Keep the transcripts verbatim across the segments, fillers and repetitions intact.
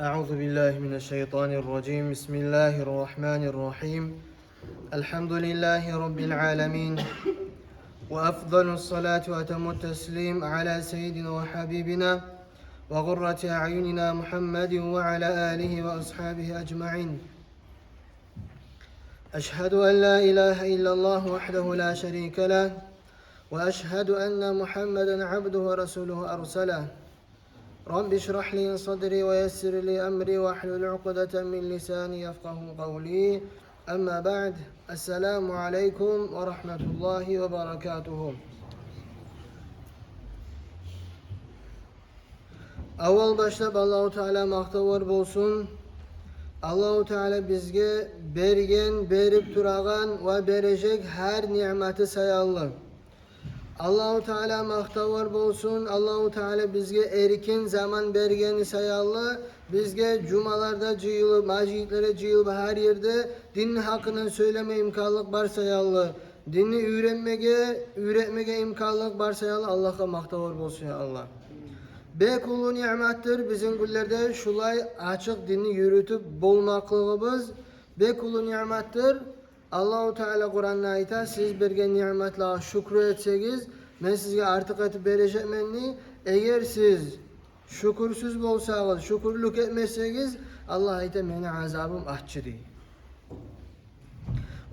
أعوذ بالله من الشيطان الرجيم. بسم الله الرحمن الرحيم. الحمد لله رب العالمين، وأفضل الصلاة وأتم التسليم على سيدنا وحبيبنا وقرة أعيننا محمد وعلى آله وأصحابه أجمعين. أشهد أن لا إله إلا الله وحده لا شريك له، وأشهد أن محمدا عبده ورسوله أرسله. رب اشرح لي صدري ويسر لي أمري واحلل عقدة من لساني يفقهوا قولي. أما بعد، السلام عليكم ورحمة الله وبركاته. Аввал башлап Аллагьу Таала макътавлар болсун. Аллагьу Таала бизге берген, берип турагъан ва бережек гьар ниъматы саялы. Аллагьу Таала макътавлар болсун. Аллагьу Таала бизге эркин заман бергени саялы, бизге жумаларда жыйылып, межитлерде жыйылып, гьар ерде динни гьакъындан сёйлеме имканлыкъ бар саялы, динни уьйренмеге, уьйретмеге имканлыкъ бар саялы Аллагьгъа макътавлар болсун, я Аллагь. Бек уллу ниъматдыр бизин гюнлерде шулай ачыкъ динни юрютюп болмакълыгъыбыз. Бек уллу ниъматдыр. Аллагьу Таала Къуранда айта: «Сиз берген ниъматлагъа шюкюр этсегиз, мен сизге артыкъ этип бережекмен», — дей. Эгер сиз шюкюрсюз болсагъыз, шюкюрлюк этмесегиз, Аллагь айта: «Мени азабым аччы», — дей.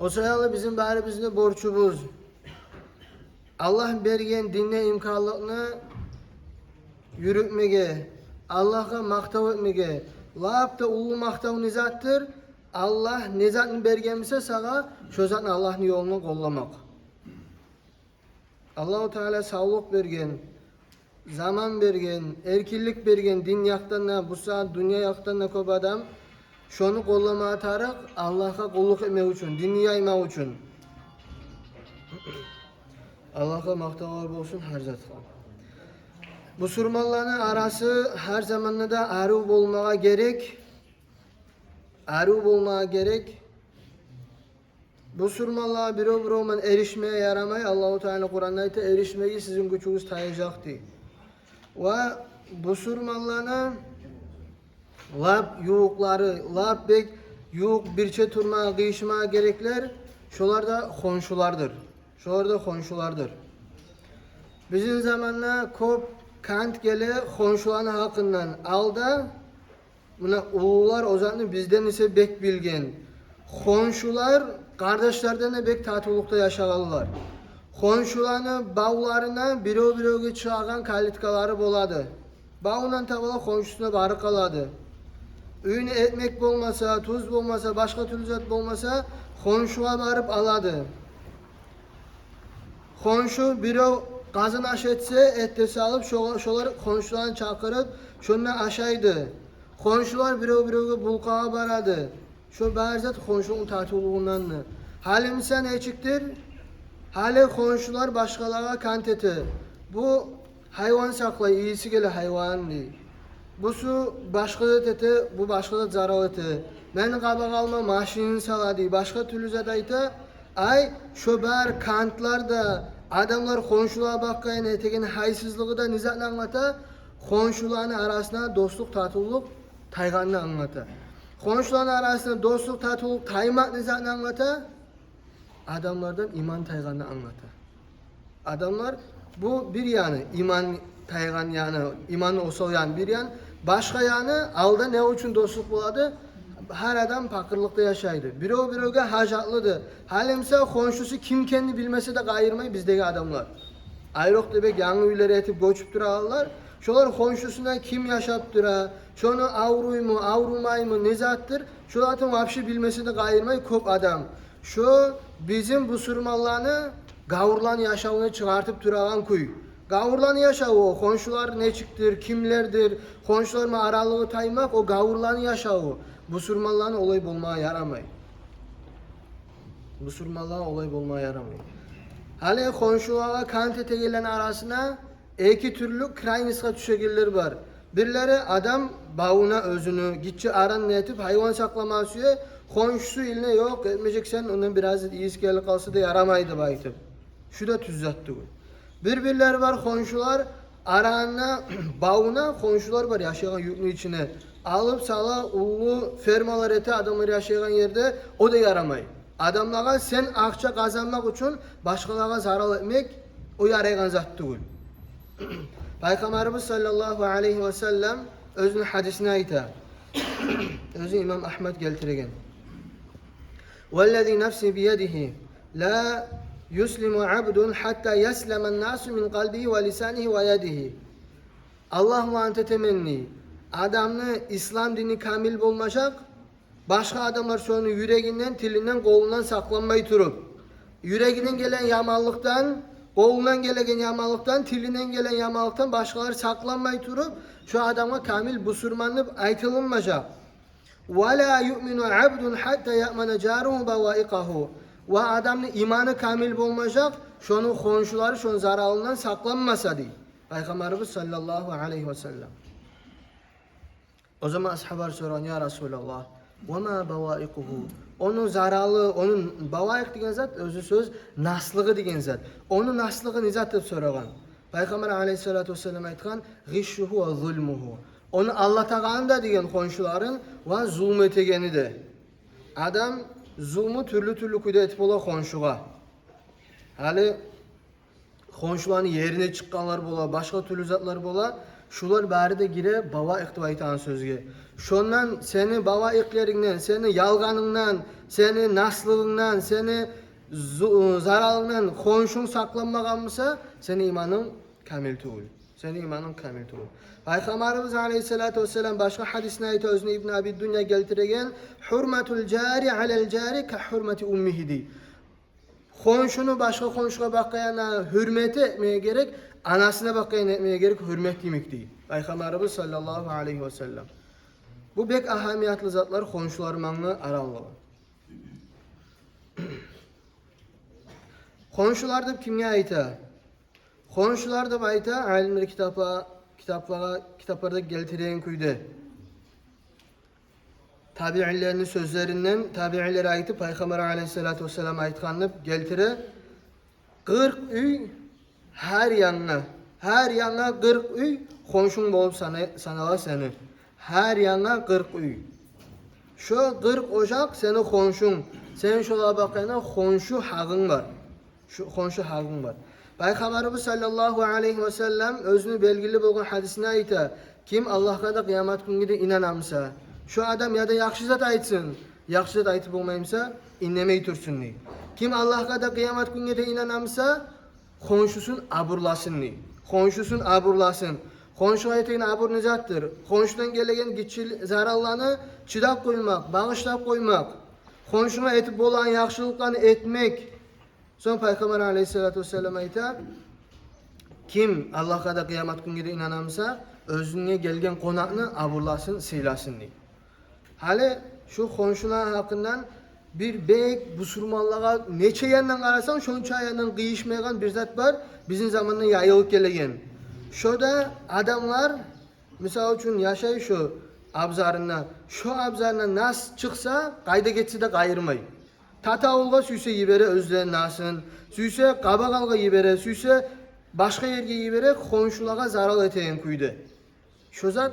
О саялы бизин барыбызны борчубуз Аллагь берген динде имканлыкъны юрютмеге, Аллагьгъа макътав этмеге. Лап да уллу макътав не затдыр? Аллагь не затны берген буса сагъа, шо затны Аллагьны ёлунда къолламакъ. Аллагьу Таала савлукъ берген, заман берген, эркинлик берген дин якъдан да, бу сагьат дюнья якъдан да кёп адам шону къолламагъа тарыкъ Аллагьгъа къуллукъ этмек учун, динни яймакъ учун. Аллагьгъа макътавлар болсун гьар затгъа. Бусурманланы арасы гьар заманда да арив болмагъа герек. Арив болмагъа герек. Бусурманлагъа бирев-бирев булан эришмеге ярамай. Аллагьу Таала Къуранда айта: «Эришмегиз, сизин гючюгюз таяжакъ», — дей. Ва бусурманланы лап ювукълары, лап бек ювукъ бирче турмагъа, къыйышмагъа гереклер, шолар да хоншулардыр. Шолар да хоншулардыр. Бизин заманда кёп кант геле хоншуланы гьакъындан. Алда муна уллулар о затны бизден эсе бек билген. Хоншулар къардашлардан да бек татывлукъда яшагъанлар. Хоншуланы бавларына бирев-биревге чыгъагъан калиткалары болады. Бавундан табала хоншусуна барып къалады. Уьюнде экмек болмаса, туз болмаса, башгъа тюрлю зат болмаса, хоншугъа барып алады. Хоншу бирев къазан аш этсе, эт де салып, шо-, шолар хоншуларын чакъырып, шонда ашайды. Хоншулар бирев-биревге булкъагъа барады. Шо бары зат хоншулукъну татывлугъунданды. Гьали мисал нечикдир? Гьали хоншулар башгъалагъа кант эте. Бу гьайван сакълай, ийиси геле гьайван, дей. Бусу башгъа зат эте, бу башгъа зат зарал эте. Мени къабакъ алма машинин сала, дей, башгъа тюрлю зат айта. Ай, шо бары кантлар да, адамлар хоншулагъа бакъгъан этеген гьайсызлыгъы да не затны англата? Хоншуланы арасына дослукъ, татывлукъ тайгъанны англата. Хоншуланы арасына дослукъ, татывлукъ таймакъ не затны англата? Адамлардан иман тайгъанны англата. Адамлар, бу бир яны, иман тайгъан яны, иманны осал яны бир ян, башгъа яны, алда не учун дослукъ болады? Гьар адам пакъырлыкъда яшайды. Бирев-биревге гьажатлыды. Гьали мисал хоншусу ким экенни билмесе де къайырмай биздеги адамлар. Айрокъда бек янгы уьйлер этип гёчюп турагъанлар. Шолар хоншусуна ким яшап тура, шону авруйму, аврумаймы, не затдыр, шо затын вообще билмесе де къайырмай кёп адам. Шо бизин бусурманланы гавурланы яшавуна чыгъартып турагъан кюй. Гавурланы яшаву, хоншулар нечикдир, кимлердир, хоншулар булан аралыгъы таймакъ, о гавурланы яшаву. Бусурманланы олай болмагъа ярамай. Бусурманлагъа олай болмагъа ярамай. Гьали хоншулагъа кант этегенлени арасына эки тюрлю крайностьгъа тюшегенлер бар. Бирлери адам бавуна оьзюню гиччи аран этип гьайван сакъламагъа сюе, хоншусу илине: «Ёкъ, этмежексен, ондан бираз ийис гелип къалса да ярамай», — деп айтып. Шу да тюз зат тюгюл. Бир-бирлери бар хоншулар, арагъа, бавуна хоншулар бар яшайгъан юртну ичине. Алып сала, уллу фермалар эте адамлар яшайгъан ерде, о да ярамай. Адамлагъа сен акъча къазанмакъ учун башгъалагъа зарал этмек, о ярайгъан зат тюгюл. Пайхаммарыбыз саллаллагьу алайгьи ва саллам оьзюню гьадисинде айта, оьзю имам Агьмад гелтирген: «Валлази нафси биядигьи, ла юслиму абдун гьатта яслама ан-насу мин къалбигьи ва лисанигьи ва ядигьи». Аллагь булан ант этемен дей, адамны ислам дини камил болмажакъ, башгъа адамлар шону юрегинден, тилинден, къолундан сакъланмай туруп. Юрегинден гелген яманлыкъдан, къолундан гелген яманлыкъдан, тилинден гелген яманлыкъдан башгъалар сакъланмай туруп, шо адамгъа камил бусурман деп айтылынмажакъ. «Ва ла юъмину абдун гьатта яъмана жаругьу баваикъагьу». Ва адамны иманы камил болмажакъ, шону хоншулары шону заралындан сакъланмаса, дей Пайхаммарыбыз саллаллагьу алайгьи ва саллам. О заман асгьабалар сорагъан: «Я Расулаллагь, ва ма баваикъугьу?» Ону заралы, ону, баваикъ деген зат, оьзю сёз, наслыгъы деген зат. Ону наслыгъы не зат деп сорагъан. Пайхаммар алайгьиссалату вассалам айтгъан: «Гъишшугьу ва зулмугьу». Ону алдатагъаны да деген хоншуларын ва зулму этегени де. Адам зулму тюрлю-тюрлю кюйде этип бола хоншугъа. Гьали хоншуланы ерине чыкъгъанлар бола, башгъа тюрлю затлар бола. Шулар бары да гире баваикъ деп айтагъан сёзге. Шондан, сени баваикълерингден, сени ялгъанынгдан, сени наслыгъынгдан, сени зу-, заралынгдан хоншунг сакъланмагъан буса, сени иманынг камил тюгюл. Сени иманынг камил тюгюл. Пайхаммарыбыз алайгьиссалату вассалам башгъа гьадисинде айта, оьзюню Ибн Аби Дунья гелтиреген: «Гьурматул жари алал жари ка гьурмати уммигьи», дей. Хоншуну башгъа хоншугъа бакъгъанына гьюрмет этмеге герек, анасына бакъгъанына этмеге герек гьюрмет йимик, дей Пайхаммарыбыз саллаллагьу алайгьи ва саллам. Бу бек агьамиятлы затлар, хоншулар булангъы аралыгъы. Хоншулар деп кимге айта? Хоншулар деп айта алимлер китапла-, китаплагъа, китапларда гелтирген кюйде. Табиинлени сёзлеринден, табиинлер айтып, Пайхаммар алайгьиссалату вассалам айтгъан деп гелтире: «Къыркъ уьй гьар янгъа, гьар янгъа къыркъ уьй хоншунг болуп сана-, санала сени. Гьар янгъа къыркъ уьй. Шо къыркъ ожакъ сени хоншунг, сени шолагъа бакъгъанына хоншу гьакъынг бар». Шо хоншу гьакъынг бар. Пайхаммарыбыз саллаллагьу алайгьи ва саллам оьзюню белгили болгъан гьадисинде айта: «Ким Аллагьгъа да къыямат гюнге де инана буса, шо адам яда яхшы зат айтсын, яхшы зат айтып болмай буса, иннемей турсун», дей. «Ким Аллагьгъа да къыямат гюнге де инана буса, хоншусун абурласын», дей. Хоншусун абурласын. Хоншугъа этеген абур не затдыр? Хоншудан гелеген гиччи заралланы чыдап къоймакъ, багъышлап къоймакъ. Хоншунга этип болагъан яхшылыкъланы этмек. Сонг Пайхаммар алайгьиссалату вассалам айта: «Ким Аллагьгъа да къыямат гюнге де инана буса, оьзюне гелген къонакъны абурласын, сыйласын», дей. Гьали шу хоншулар гьакъындан бир бек бусурманлагъа нече яндан къарасанг, шонча яндан къыйышмайгъан бир зат бар, бизин заманда яйылып гелеген. Шо да адамлар, мисал учун, яшай шо абзарында. Шо абзарында нас чыкъса, къайда гетсе де къайырмай. Татавулгъа сюйсе йибере оьзлени насын, сюйсе къабакъ алгъа йибере, сюйсе башгъа ерге йибере, хоншулагъа зарал этеген кюйде. Шо зат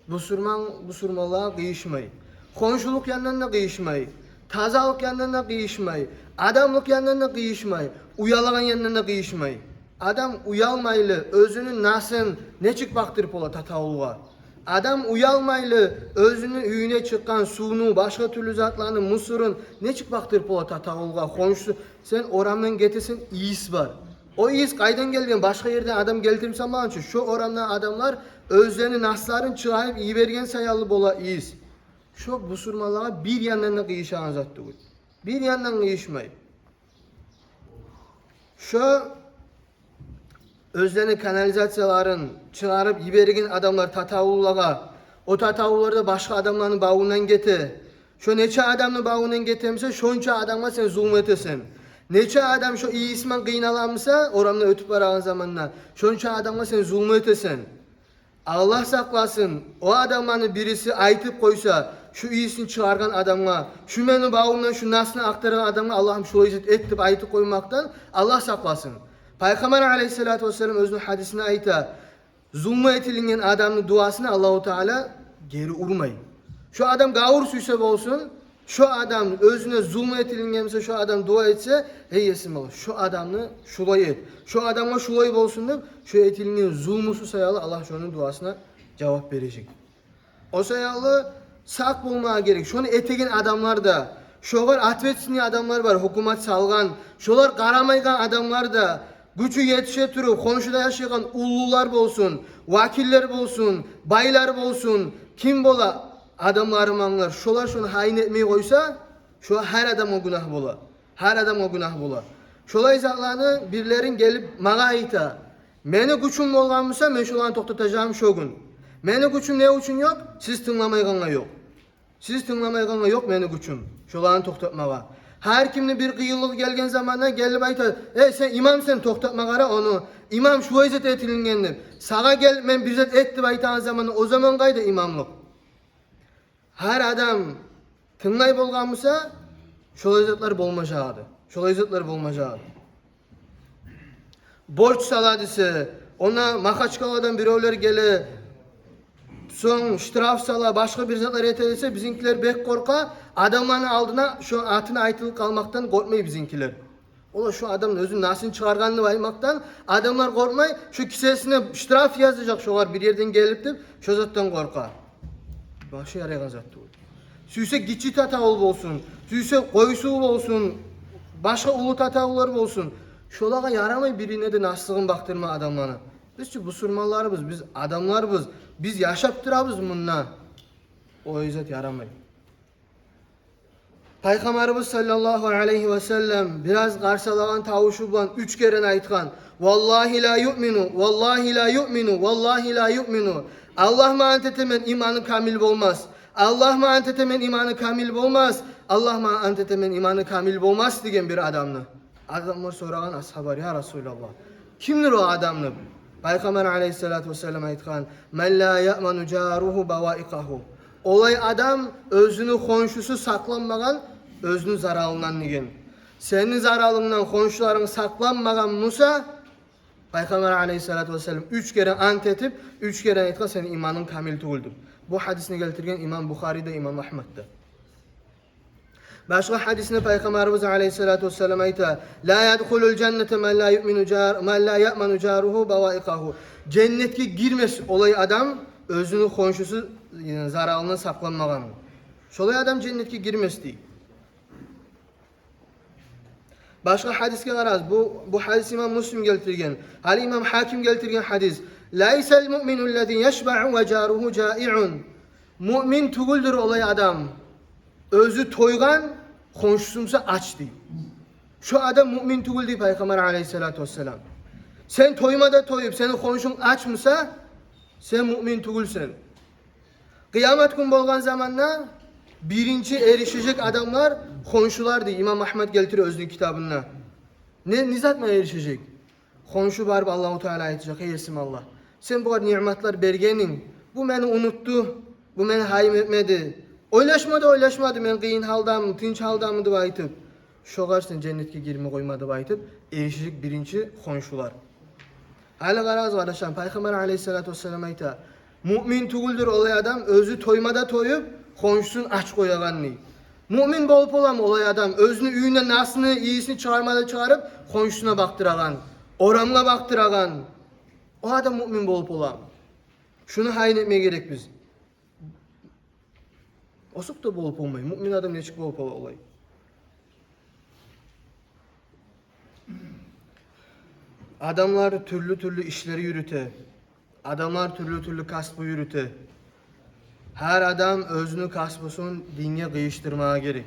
бусурман, бусурманлагъа къыйышмай. Хоншулукъ яндан да къыйышмай, тазалыкъ яндан да къыйышмай, адамлыкъ яндан да къыйышмай, уялагъан яндан да къыйышмай. Адам уялмайлы оьзюню насын нечик бакъдырып бола татавулгъа? Адам уялмайлы оьзюню уьюне чыкъгъан сувну, башгъа тюрлю затланы, мусорун нечик бакъдырып бола татавулгъа? Хоншусу, сен орамдан гетесен, ийис бар. О ийис къайдан гелген? Башгъа ерден адам гелтирип салмагъан чы. Шо орамдан адамлар оьзлени насларын чыгъарып йиберген саялы бола ийис. Шо бусурманлагъа бир яндан да къыйышагъан зат тюгюл. Бир яндан къыйышмай. Шо оьзлени канализацияларын чыгъарып йиберген адамлар татавуллагъа, о татавуллар да башгъа адамланы бавундан гете. Шо нече адамны бавундан гете буса, шонча адамгъа сен зулму этесен. Нече адам шо ийисман къыйнала буса, орамдан оьтюп барагъан заманда, шонча адамгъа сен зулму этесен. Аллагь сакъласын, о адамланы бириси айтып къойса, шу ийисни чыгъаргъан адамгъа, шу мени бавумдан шу насны акътаргъан адамгъа, Аллагьым, шулай зат эт деп айтып къоймакъдан Аллагь сакъласын. Пайхаммар алайгьиссалату вассалам оьзюню гьадисинде айта: Зулму этилинген адамны дуасына Аллагьу Таала гери урмай. Шо адам гавур сюйсе болсун, шо адам оьзюне зулму этилинген буса, шо адам дуа этсе: «Эй Есим Аллагь, шо адамны шулай эт, шо адамгъа шулай болсун», — деп, шо этилинген зулмусу саялы Аллагь шону дуасына жавап бережек. О саялы сакъ болмагъа герек. Шону этеген адамлар да, шогъар ответственный адамлар бар, гьукумат салгъан, шолар къарамайгъан адамлар да, гючю етише туруп, хоншуда яшайгъан уллулар болсун, вакиллер болсун, байлар болсун, ким бола, адамлары манглар, шолар шону гьайын этмей къойса, шо гьар адамгъа гюнагь бола. Гьар адамгъа гюнагь бола. Шолай затланы бирлерин гелип магъа айта: «Мени гючюм болгъан буса, мен шоланы токътатажагъым шо гюн. Мени гючюм не учун ёкъ? Сиз тынгламайгъангъа ёкъ. Сиз тынгламайгъангъа ёкъ мени гючюм шоланы токътатмагъа». Гьар кимни бир къыйынлыгъы гелген заманда гелип айта: «Эй, сен имамсан, токътатма къара ону. Имам шулай зат этилинген», — деп. Сагъа гелип «мен бир зат эт» деп айтагъан заманда, о заман къайда имамлыкъ? Гьар адам тынглай болгъан буса, шолай затлар болмажакъ эди. Шолай затлар болмажакъ эди. Борч сала десе, она Махачкъаладан биревлер геле, сонг штраф сала, башгъа бир затлар эте десе, бизинкилер бек къоркъа, адамланы алдына шо атыны айтылып къалмакъдан къоркъмай бизинкилер. Олар шо адамны оьзюню насын чыгъаргъанын айтмакъдан адамлар къоркъмай, шо кисесине штраф язажакъ шогъар бир ерден гелип деп, шо затдан къоркъа. Башы ярайгъан зат тюгюл. Сюйсе гиччи татавул болсун, сюйсе къойсув болсун, башгъа уллу татавуллар болсун. Шолагъа ярамай бирине де наслыгъын бакъдырма адамланы. Биз чи бусурманларбыз, биз адамларбыз, биз яшап турабыз мунда. О зат ярамай. Пайхаммарыбыз саллаллагьу алайгьи ва саллам бираз къарсалагъан тавушу булан уьч керен айтгъан: «Валлагьи ла юъмину, валлагьи ла юъмину, валлагьи ла юъмину». «Аллагьыма ант этемен, иманы камил болмас. Аллагьыма ант этемен, иманы камил болмас. Аллагьыма ант этемен, иманы камил болмас», — деген бир адамны. Адамлар сорагъан асгьабалар: «Я Расулаллагь, кимдир о адам?» — деп. Пайхаммар алайгьиссалату вассалам айтгъан: «Ман ла яъману жаругьу баваикъагьу». Олай адам оьзюню хоншусу сакъланмагъан оьзюню заралындан деген. Сени заралынгдан хоншуларынг сакъланмагъан буса, Пайхаммар алайгьиссалату вассалам уьч керен ант этип, уьч керен айтгъан: «Сени иманынг камил тюгюл», — деп. Бу гьадисни гелтирген имам Бухари де, имам Агьмад да. Башгъа гьадисинде Пайхаммарыбыз алайгьиссалату вассалам айта: «Ла ядхулул жанната ман ла юъмину жар-, ман ла яъману жаругьу баваикъагьу». Женнетге гирмес олай адам, оьзюню хоншусу, яни, заралындан сакъланмагъан. Шолай адам женнетге гирмес дей. Башгъа гьадисге къарагъыз. Бу, бу гьадис имам Муслим гелтирген. Гьали имам Гьаким гелтирген гьадис. «Лайсал муъмину ллази яшбаъу ва жаругьу жаиъун». Муъмин тюгюлдюр олай адам, оьзю тойгъан, хоншусу буса ач, дей. Шо адам муъмин тюгюл, дей Пайхаммар алайгьиссалату вассалам. Сен тойма да тоюп, сени хоншунг ач буса, сен муъмин тюгюлсен. Къыямат гюн болгъан заманда биринчи эришежек адамлар хоншулар, дей, имам Агьмад гелтире оьзюню китабында. Не, не затман эришежек? Хоншу барып Аллагьу Таала айтажакъ: «Эй Есим Аллагь, сен бугъар ниъматлар бергенинг, бу мени унутду, бу мени гьайым этмеди. Ойлашма да ойлашмады, мен къыйын гьалдамы, тынч гьалдамы деп айтып. Шогъар сен женнетге гирме къойма», — деп айтып эришежек биринчи хоншулар. Гьали къарагъыз, къардашларым, Пайхаммар алайгьиссалату вассалам айта: «Муъмин тюгюлдюр олай адам, оьзю тойма да тоюп, хоншусун ач къоягъан», — дей. Муъмин болуп боламы олай адам, оьзюню уьюнден насыны, ийисин чыгъарма да чыгъарып, хоншусуна бакъдырагъан, орамгъа бакъдырагъан? О адам муъмин болуп боламы? Шуну гьайын этме герекбиз. Осуп да болуп болмай. Муъмин адам нечик болуп бола олай? Адамлар тюрлю-тюрлю ишлер юрюте. Адамлар тюрлю-тюрлю касбу юрюте. Гьар адам оьзюню касбусун динге къыйышдырмагъа герек.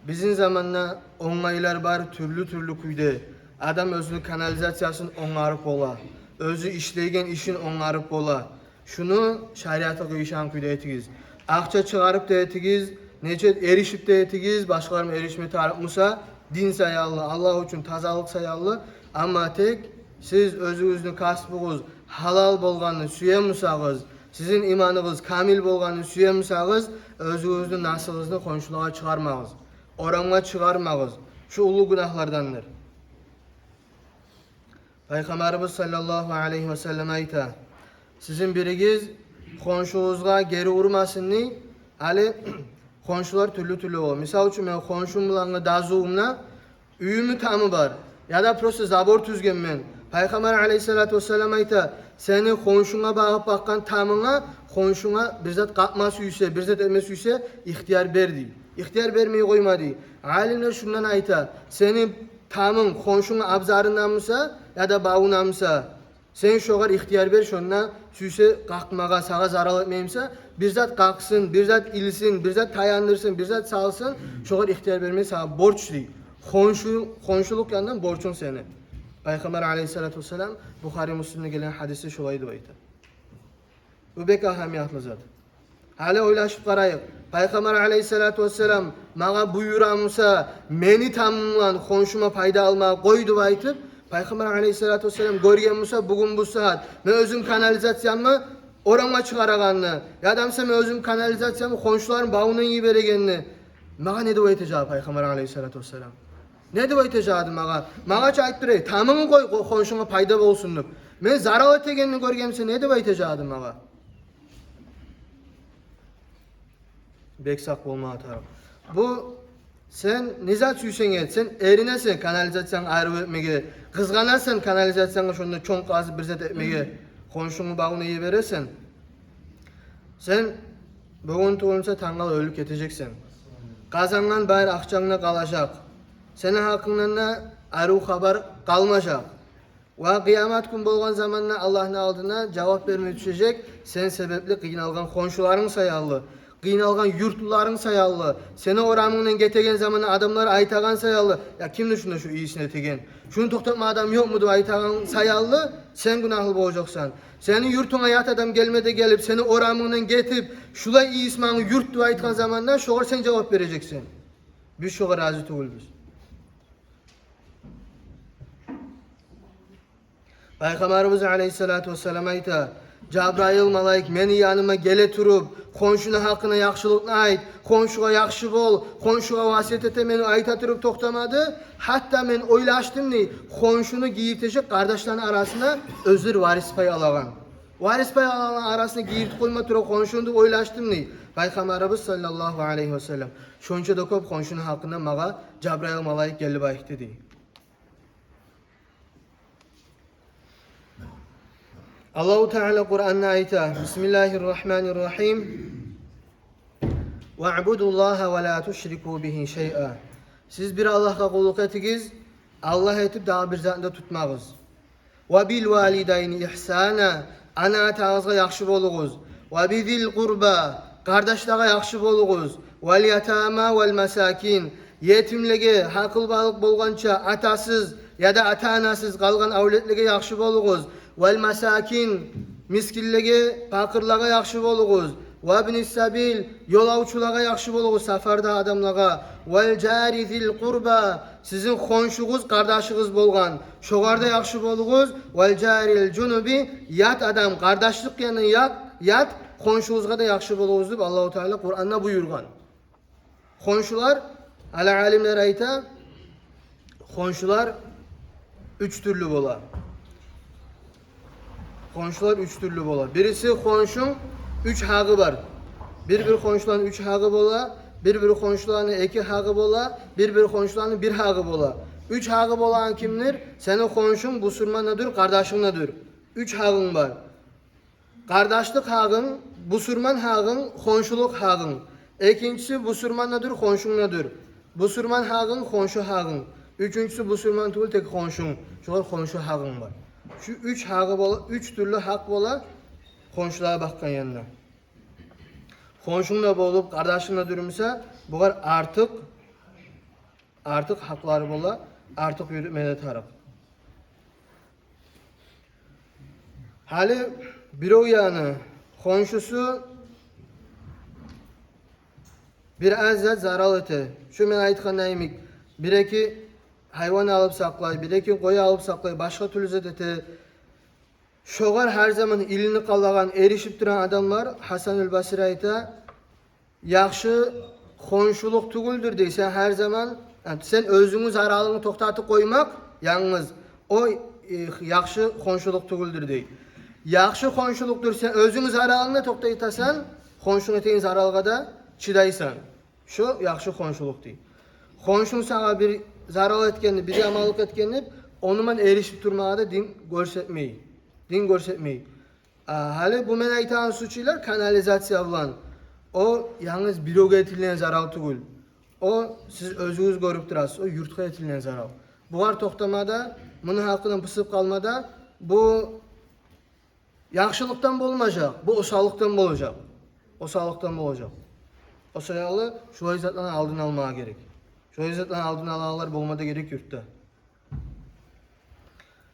Бизин заманда онгайлар бар тюрлю-тюрлю кюйде. Адам оьзюню канализациясын онгарып бола. Оьзю ишлейген ишин онгарып бола. Шуну шариаты къыйышагъан кюйде этигиз. Акъча чыгъарып да этигиз, нече эришип де этигиз, башгъалар эришме тарыкъ буса, дин саялы, Аллагь учун тазалыкъ саялы. Амма тек сиз оьзюгюзню касбугъуз гьалал болгъанны сюе бусагъыз, сизин иманыгъыз камил болгъанны сюе бусагъыз, оьзюгюзню насыгъызны хоншулагъа чыгъармагъыз, орамгъа чыгъармагъыз. Шу уллу гюнагьлардандыр. Пайхаммарыбыз саллаллагьу алайгьи ва саллам айта: Сизин биригиз хоншугъузгъа гери урмасын дей. Гьали хоншулар тюрлю-тюрлю бола. Мисал учун, мен хоншум булангъы дазувумда уьюмню тамы бар. Яда просто забор тюзгенмен. Пайхаммар алейгьиссалату вассалам айта: «Сени хоншунга багъып бакъгъан тамынга, хоншунга бир зат къакъма сюйсе, бир зат этме сюйсе, ихтияр бер», — дей. Ихтияр бермей къойма дей. Алимлер шундан айта: сени тамынг хоншунгну абзарындамы буса яда бавундамы буса, сен шогъар ихтияр бер, шонда сюйсе къакъмагъа, сагъа зарал этмейми буса, бир зат къакъсын, бир зат илсин, бир зат таяндырсын, бир зат салсын, шогъар ихтияр бермек сагъа борч дей. Хоншу, хоншулукъ яндан борчунг сени. Пайхаммар алейгьиссалату вассалам Бухари, Муслимде гелген гьадисде шолай деп айта. Бу бек агьамиятлы зат. Гьали ойлашып къарайыкъ. Пайхаммар алейгьиссалату вассалам магъа буюрамы буса, мени тамым булан хоншума пайда алмагъа къой деп айтып, Пайхаммар алейгьиссалату вассалам гёргенми буса, бугюн бу сагьат мен оьзюм канализациямны орамгъа чыгъарагъанны, яда буса мен оьзюм канализациямны хоншуларымны бавундан йиберегенни, магъа не деп айтажакъ Пайхаммар алейгьиссалату вассалам? Не деп айтажакъ эди магъа? Магъа чы айтып тур: «Эй, тамынгны къой, къо-, хоншунга пайда болсун», — деп. Мен зарал этегенни гёргенми буса, не деп айтажакъ эди магъа? Бек сакъ болмагъа тарыкъ. Бу сен не зат сюйсенг эт, сен эринесен канализациянгны айрыв этмеге, къызгъанасан канализациянгны шонда чонг къазып бир зат этмеге, хоншунгну бавуна йибересен. Сен бугюн тюгюл буса, тангала оьлюп гетежексен. Къазангъан бары акъчанг да къалажакъ. Сени гьакъынгдан да арив хабар къалмажакъ. Ва къыямат гюн болгъан заманда Аллагьны алдына жавап берме тюшежек сен себепли къыйналгъан хоншуларынг саялы, къыйналгъан юртлуларынг саялы, сени орамынгдан гетеген заманда адамлар айтагъан саялы: «Я, кимдир шунда шу ийисин этеген? Шуну токътатма адам ёкъму?» — деп айтагъан саялы сен гюнагьлы болажакъсан. Сени юртунга ят адам гелме де гелип, сени орамынгдан гетип, «Шулай ийис ман юрт», — деп айтгъан заманда шогъар сен жавап бережексен: «Биз шогъар рази тюгюлбюз». Пайхаммарыбыз алейгьиссалату вассалам айта: «Жабрайыл малайик мени яныма геле туруп, хоншуну гьакъына яхшылыкъны айт, хоншугъа яхшы бол, хоншугъа васият этемен», — айта туруп токътамады. Гьатта мен ойлашдым дей, хоншуну гийиртежек къардашланы арасына оьзлер варис пай алагъан. Варис пай алагъан арасына гийиртип къойма тура хоншуну деп ойлашдым дей Пайхаммарыбыз саллаллагьу алайгьи васаллам. Шонча да кёп хоншуну гьакъына магъа Жабрайыл малайик гелип айтды дей. Аллагьу Таала Къуранда айта: «Бисмиллагьир рагьманир рагьим. Ваъбудуллагьа ва ла тушрику бигьи шайъа». Сиз бир Аллагьгъа къуллукъ этигиз, Аллагь этип дагъы бир затны да тутмагъыз. «Ва бил валидайни игьсана». Ана-атагъызгъа яхшы болугъуз. «Ва бизил къурба». Къардашлагъа яхшы болугъуз. «Вал ятама вал масакин». Етимлеге, гьакъылбалыкъ болгъанча атасыз яда ата-анасыз къалгъан авлетлеге яхшы болугъуз. «Вал масакин», мискинлеге, пакъырлагъа яхшы болугъуз. «Ва ибнис сабил», ёлавчулагъа яхшы болугъуз, сапарда адамлагъа. «Вал жари зил къурба», сизин хоншугъуз, къардашыгъыз болгъан, шогъар да яхшы болугъуз. «Вал жарил жунуби», ят адам, къардашлыкъ янындан ят, ят хоншугъузгъа да яхшы болугъуз деп Аллагьу Таала Къуранда буюргъан. Хоншулар, гьали алимлер айта, хоншулар уьч тюрлю бола. Хоншулар уьч тюрлю бола. Бириси, хоншунг, уьч гьакъы бар. Бир-бир хоншуланы уьч гьакъы бола, бир-бир хоншуланы эки гьакъы бола, бир-бир хоншуланы бир гьакъы бола. Уьч гьакъы болагъан кимдир? Сени хоншунг бусурман да дюр, къардашынг да дюр. Уьч гьакъынг бар. Къардашлыкъ гьакъынг, бусурман гьакъынг, хоншулукъ гьакъынг. Экинчиси, бусурман да дюр, хоншунг да дюр. Бусурман гьакъынг, хоншу гьакъынг. Уьчюнчюсю, бусурман тюгюл, тек хоншунг. Шогъар хоншу гьакъынг бар. Шу уьч гьакъы бола, уьч тюрлю гьакъ бола хоншулагъа бакъгъан янда. Хоншунг да болуп, къардашынг да дюр буса, бугъар артыкъ, артыкъ гьакълары бола, артыкъ юрютме де тарыкъ. Гьали бирев яны, хоншусу бир аз зат зарал эте. Шу мен айтгъан йимик, бир-эки гьайван алып сакълай, бир-эки къой алып сакълай, башгъа тюрлю зат эте. Шогъар гьар заман илинип къалагъан, эришип турагъан адамлар, Гьасанул Басри айта, яхшы хоншулукъ тюгюлдюр дей. Сен гьар заман, сен оьзюнгню заралынгны токътатып къоймакъ янгыз, о, э, яхшы хоншулукъ тюгюлдюр дей. Яхшы хоншулукъдур, сен оьзюнгню заралынгны токътатасан, хоншунг этеген заралгъа да чыдайсан. Шо яхшы хоншулукъ дей. Хоншунг сагъа бир зарал этгенни, бир яманлыкъ этгенни, ону булан эришип турмагъа да дин гёрсетмей. Дин гёрсетмей. А, гьали бу мен айтагъан случайлар канализация булан. О янгыз биревге этилген зарал тюгюл. О сиз оьзюгюз гёрюп турасыз, о юртгъа этилген зарал. Бугъар токътама да, муну гьакъындан пысып къалма да, бу яхшылыкъдан болмажакъ, бу осаллыкъдан болажакъ. Осаллыкъдан болажакъ. О саялы шулай затланы алдын алмагъа герек. Шулай затланы алдын алагъанлар болма да герек юртда.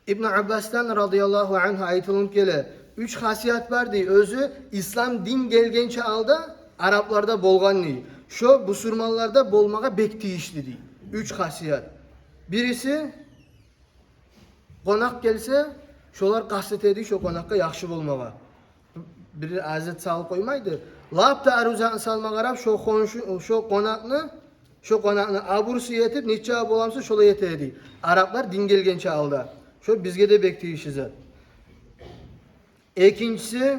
Ибну Аббасдан радияллагьу ангьу айтылынып геле, уьч хасият бар дей, оьзю ислам дин гелгенче алда арапларда болгъан дей. Шо бусурманларда болмагъа бек тийишли дей. Уьч хасият. Бириси, къонакъ гелсе, шолар къаст этеди шо къонакъгъа яхшы болмагъа. Бир азият салып къоймайды. Лап да арив затны салма къарап, шо хоншу, шо къонакъны, шо къонакъны абурусу етип, нече боламса, шолай этеди. Араплар дин гелгенче алда. Шо бизге де бек тийишли зат. Экинчиси,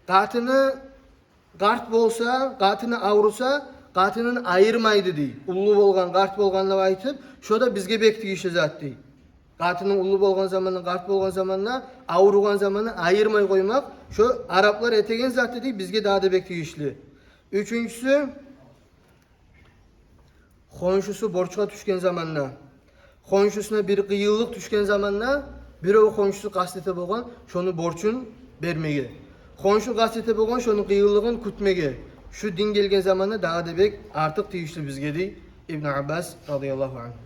къатыны къарт болса, къатыны авруса, къатынын айырмайды дей. Уллу болгъан, къарт болгъан деп айтып, шо да бизге бек тийишли зат дей. Къатынынг уллу болгъан заманда, къарт болгъан заманда, авругъан заманда айырмай къоймакъ, шо араплар этеген зат дей, бизге дагъы да бек тийишли. Уьчюнчюсю, хоншусу борчгъа тюшген заманда, хоншусуна бир къыйынлыкъ тюшген заманда, бирев хоншусу къаст эте болгъан шону борчун бермеге. Хоншу къаст эте болгъан шону къыйынлыгъын кютмеге. Шу дин гелген заманда дагъы да бек артыкъ тийишли бизге дей Ибну Аббас радияллагьу ангьу.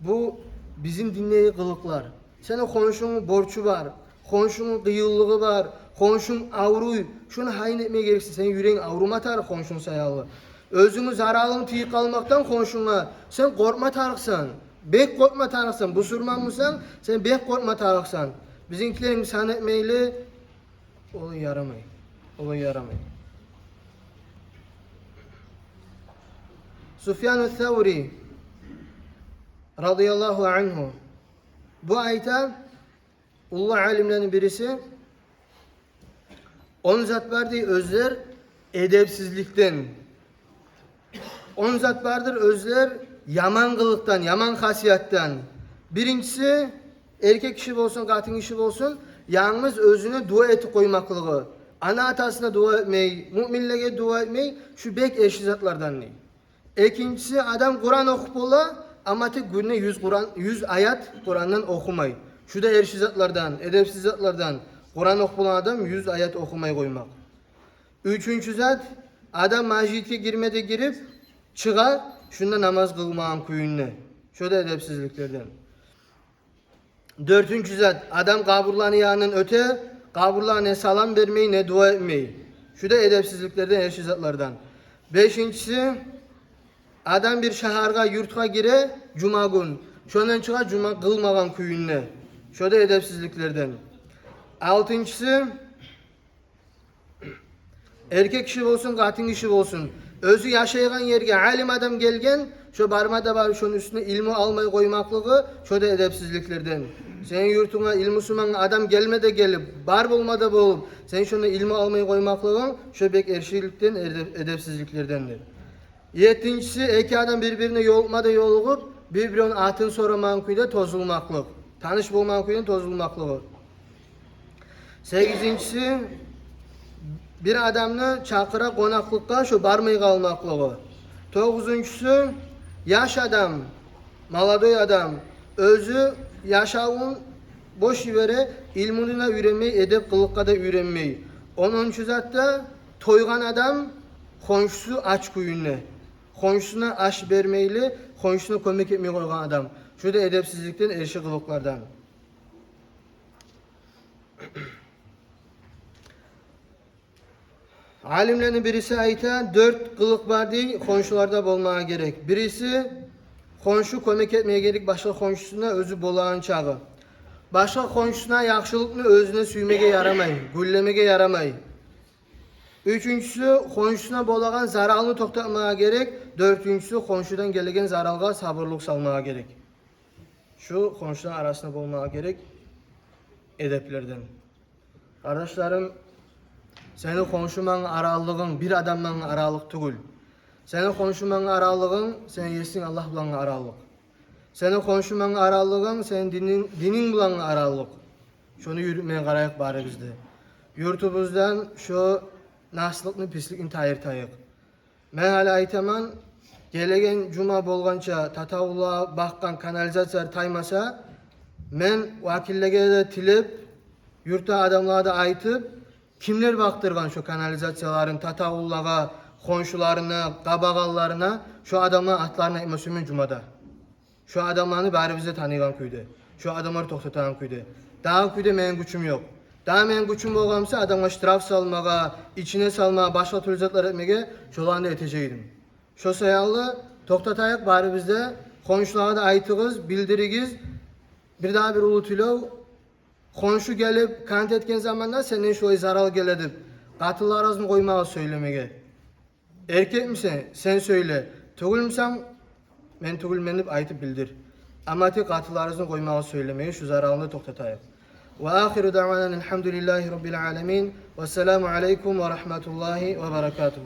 Бу бизин диндеги къылыкълар. Сени хоншунгну борчу бар, хоншунгну къыйынлыгъы бар, хоншунг авруй. Шону гьайын этмеге герексиз, сени юрегинг аврума тарыкъ хоншунг саялы. Оьзюнгню заралынг тийип къалмакъдан хоншунга сен къоркъма тарыкъсан. Бек къоркъма тарыкъсан. Бусурман бусанг, сен бек къоркъма тарыкъсан. Бизинкилер сан этмейли, олай ярамай. Олай ярамай. Суфьяну Саври радияллагьу ангьу, бу айта, уллу алимлени бириси, он зат бар дей оьзлер эдепсизликден. Он зат бардыр оьзлер яман къылыкъдан, яман хасиятдан. Биринчиси, эркек киши болсун, къатын киши болсун, янгыз оьзюне дуа этип къоймакълыгъы. Ана-атасына дуа этмей, муъминлеге дуа этмей, шу бек эрши затлардан дей. Экинчиси, адам Къуран охуп бола, амма тек гюнде юз Къуран, юз аят Къурандан охумай. Шу да эрши затлардан, эдепсиз затлардан. Къуран охуп болагъан адам юз аят охумай къоймакъ. Уьчюнчю зат, адам межитге гирме де гирип, чыгъа, шунда намаз къылмагъан кюйюнде. Шу да эдепсизликлерден. Дёртюнчю зат, адам къабурланы янындан оьте, къабурланы салам бермей, не дуа этмей. Шу да эдепсизликлерден, эрши затлардан. Бешинчиси, адам бир шагьаргъа, юртгъа гире жума гюн, шондан чыгъа жума къылмагъан кюйюнде. Шу да эдепсизликлерден. Алтынчысы, эркек киши болсун, къатын киши болсун, оьзю яшайгъан ерге алим адам гелген, шо барма да барып, шону уьстюне илму алмай къоймакълыгъы, шо да эдепсизликлерден. Сени юртунга илмусуман адам гелме де гелип, бар болма да болуп, сен шонда илму алмай къоймакълыгъынг, шо бек эршиликден, эдеп-, эдепсизликлердендир. Еттинчиси, эки адам бир-бирине ёлукъма да ёлугъуп, бир-биревню атын сорамагъан кюйде тозулмакълыкъ, таныш болмагъан кюйде тозулмакълыгъы. Сегизинчиси, бир адамны чакъыра къонакълыкъгъа, шо бармай къалмакълыгъы. Тогъузунчусу, яш адам, молодой адам, оьзю яшавун бош йибере, илмуну да уьйренмей, эдеп-къылыкъгъа да уьйренмей. Онунчу зат да, тойгъан адам хоншусу ач кюйюнде. Хоншусуна аш бермейли, хоншусуна кёмек этмей къойгъан адам. Шу да эдепсизликден, эрши къылыкълардан. Алимлени бириси айта, дёрт къылыкъ бар дей, хоншуларда болмагъа герек. Бириси, хоншу кёмек этмеге герек башгъа хоншусуна оьзю болагъан чакъы. Башгъа хоншусуна яхшылыкъны оьзюне сюймеге ярамай, гюнлемеге ярамай. Уьчюнчюсю, хоншусуна болагъан заралны токътатмагъа герек, Дёртюнчюсю, хоншудан гелеген заралгъа сабурлукъ салмагъа герек. Шу хоншуланы арасында болмагъа герек эдеплерден. Къардашларым, сени хоншунгъа аралыгъынг бир адамгъа аралыкъ тюгюл. Сени хоншунгъа аралыгъынг сени Есинг Аллагь булангъы аралыкъ. Сени хоншунгъа аралыгъынг сени дининг, дининг булангъы аралыкъ. Шону юрютмеге къарайыкъ барыбыз да. Юртубуздан шо наслыкъны, писликни тайдыртайыкъ. Мен гьали айтаман, гелеген жума болгъанча Татавуллагъа бакъгъан канализациялар таймаса, мен вакиллеге де тилеп, юртда адамлагъа да айтып, кимлер бакъдыргъан шо канализацияларын Татавуллагъа, хоншуларына, къабагъанларына, шо адамланы атларын айтма сюемен жумада. Шо адамланы барыбыз да таныйгъан кюйде, шо адамлар токътатагъан кюйде. Дагъы кюйде мени гючюм ёкъ. Дагъы мени гючюм болгъан буса, адамгъа штраф салмагъа, ичине салмагъа, башгъа тюрлю затлар этмеге, шоланы да этежек эдим. Шо саялы токътатайыкъ барыбыз да, хоншулагъа да айтыгъыз, билдиригиз. Бир дагъы бир уллу тилев: хоншу гелип кант этген заманда сенден шолай зарал геле деп, къатынларыгъызны къоймагъыз сёйлемеге. Эркекмисен, сен сёйле. Тюгюлмюсен, мен тюгюлмен деп айтып билдир. Амма тек къатынларыгъызны къоймагъыз сёйлемеге, шу заралны токътатайыкъ. وآخر دعوانا أن الحمد لله رب العالمين. والسلام عليكم ورحمة الله وبركاته.